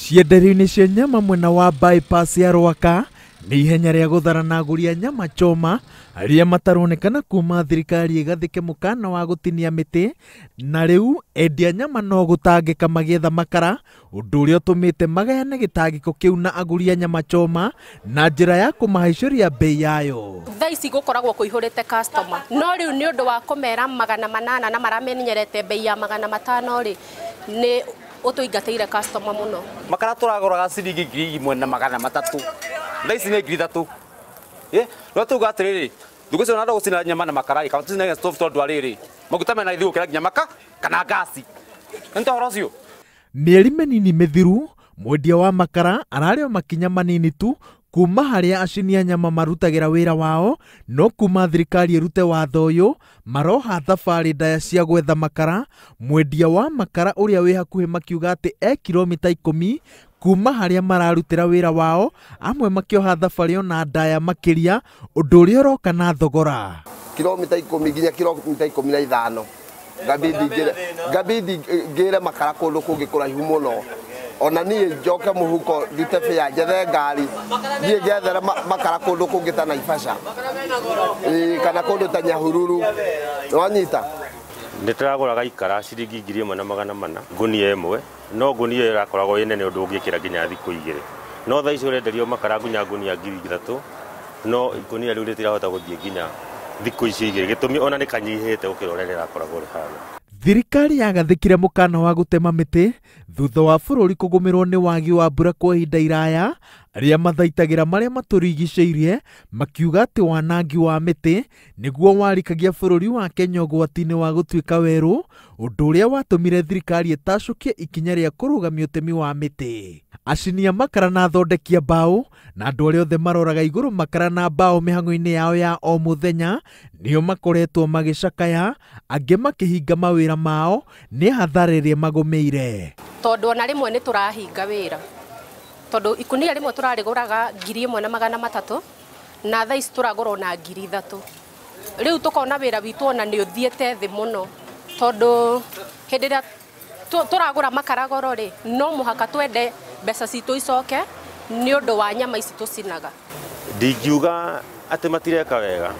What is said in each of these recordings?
Cienderio-inĩ cia nyama mwena wa bypass ya Rwaka nĩ ihenya rĩa gũtharana agũri a nyama choma arĩa mataronekana kuma thirikari ĩgathĩke mũkana wa gũtinia mĩtĩ, na rĩu endia nyama no gũtangĩka magĩetha makara, ũndũ ũrĩa ũtũmĩte magayane gĩtangĩko kĩu na agũri a nyama choma na njĩra ya kũmahaicĩria bei yayo. Thaa ici gũkoragwo kũihũrĩte customer, no rĩu nĩ ũndũ wa kũmera 800 na maramenyerete bei ya 500 rĩ, nĩ ũtũingatĩire customer mũno. Makara tũragũraga ciringi 1300, thaa ici nĩ 3000. No tuga atĩrĩrĩ, thikũ icio ona gũcina nyama na makara kana tũcine stove tondũ arĩrĩ maguta mena ithuĩ gũkĩra nginya maka kana ngasi. Nĩ ũhoro ũcio. Mĩeri mĩnini mĩthiru, mwendia wa makara ararĩ o makinya manini tu kuma harĩa acini a nyama marutagĩra wĩra wao, no kuma thirikari ĩrute watho ũyũ maroha thabarĩ ndaya cia gwetha makara. Mwendia wa makara ũrĩa wĩ hakuhĩ makiuga atĩ e kilomita 10 kuma harĩa mararutĩra wĩra wao, amwe makĩoha thabarĩ ona ndaya makĩria, ũndũ ũrĩa ũroka na thogora. Kilomita 10 nginya kilomita 15 ngabidi ngĩre makara kũndũ kũngĩ kũraihu mũno. Ona niĩ njoke mũhuko ndute bĩa njethe ngari thiĩ ngethere makara kũndũ kũngĩ ta Naivasha kana kũndũ ta Nyahururu. Nĩwanyita? Nĩ tũragũraga ikara ciringi 1400 ngunia ĩmwe, no ngunia ĩyo ĩrakoragwo ĩ nene ũndũ ũngĩkĩra nginya thikũ 2. No thaa ici ũrenderio makara nginya ngunia 3000, no ikunia rĩu rĩtirahota gũthiĩ nginya thikũ icio 2, gĩtũmi ona nĩ kanyihĩte gũkĩra ũrĩa rĩrakoragwo rĩhana. Thirikari yagathĩkire mũkana wa gũtema mĩtĩ thutha wa bũrũri kũgũmĩrwo nĩ wagi wa mbura kwa ihinda iraya. Arĩa mathaitagĩra marĩa matũrigicĩirie makiuga atĩ wanangi wa mĩtĩ nĩguo warikagia bũrũri wa Kenya ũgwati-inĩ wa gũtuĩka werũ, ũndũ ũrĩa watũmire thirikari ĩtacũkie ikinya rĩa kũrũgamia ũtemi wa mĩtĩ. Acini a makara na athondeki a mbaũ na andũ arĩa othe maroraga igũrũ makara na mbaũ mĩhang'o-inĩ yao ya o mũthenya nĩo makoretwo magĩcakaya, angĩ makĩhinga mawĩra mao nĩ hathara ĩrĩa magũmĩire. Tondũ ona rĩmwe nĩ tũrahinga wĩra, tondũ ikunia rĩmwe tũrarĩgũraga 1300 na thaa ici tũragũra na 3000. Rĩu tũkona wĩra witũ ona nĩ ũthiĩte thĩ mũno, tondũ hĩndĩ ĩrĩa tũragũra makara goro rĩ, no mũhaka twende mbeca citũ icoke nĩ ũndũ wa nyama ici tũcinaga. Ndingiuga atĩ matireka wega,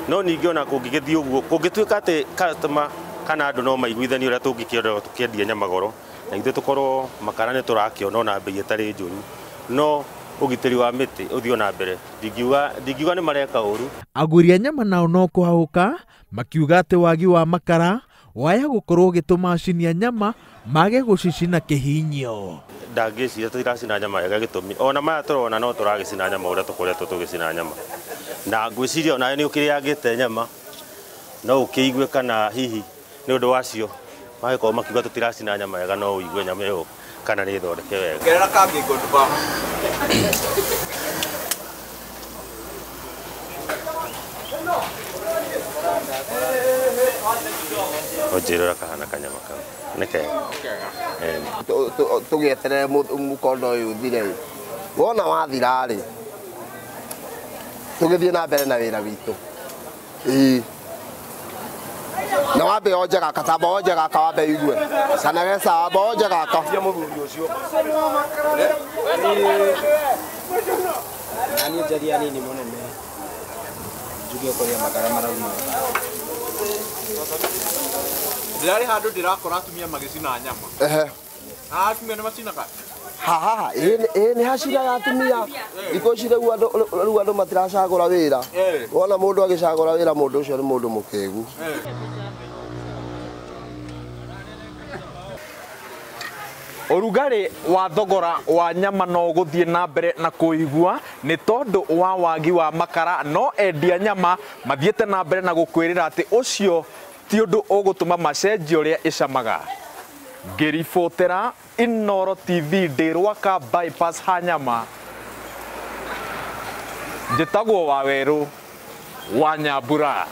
no ningĩ ona kũngĩgĩthiĩ ũguo, kũngĩtuĩka atĩ customer kana andũ no maiguithanie ũrĩa tũngĩkĩenda tũkĩendia nyama goro, na ithuĩ tũkorwo makara nĩ tũrakĩona ona bei ĩtarĩ njũru, no ũgitĩri wa mĩtĩ ũthiĩ na mbere. Ndingiuga nĩ mareka ũru. Agũri a nyama nao no kũhahũka makiuga atĩ wagi wa makara waya gũkorwo ũgĩtũma acini a nyama mage gũcicina kĩhinyio. Ndangĩciria tũtiracina nyama wega, gĩtũmi ona maya tũrona no tũragĩcina nyama ũrĩa tũkoretwo tũgĩcina nyama, na ngwĩciria onawe nĩ ũkĩrĩangĩte nyama no ũkĩigue kana hihi nĩ ũndũ wacio magĩkorwo makiuga tũtiracina nyama wega, no ũigue nyama ĩyo kana nĩ ĩthondeke wega. Gerera kangĩ ngũndũba. Ũnjĩre ũrĩa kahana kanyama kau. Nĩ kega. Tũgĩeterere mũkondo ũyũ ũthire. Wona wathira rĩ, tũgĩthiĩ na mbere na wĩra witũ. Na wambe onje gaka, tamba onje gaka wambe ũigue. Canagesa wambe onje gaka. Mũthuri ũcio. Na niĩ njaria nini mũnene njuge kũrĩa makara marauma. Ndĩrarĩ handũ ndĩrakora atumia magĩcina nyama. Atumia nĩ macinaga? Haha, ĩĩ nĩ hacinaga atumia. Thikũ ici rĩu andũ matiracagũra wĩra. Wona mũndũ agĩcagũra wĩra, mũndũ ũcio nĩ mũndũ mũkĩgu. Ũrugarĩ wa thogora wa nyama no gũthiĩ na mbere na kũigua nĩ tondũ wa wagi wa makara, no endia nyama mathiĩte na mbere na gũkwĩrĩra atĩ ũcio ti ũndũ ũgũtũma macenjie ũrĩa ĩcamaga. Ngĩribotera Inooro TV ndĩ Rwaka bypass ha nyama, njĩtagwo Wawerũ wa Nyambura.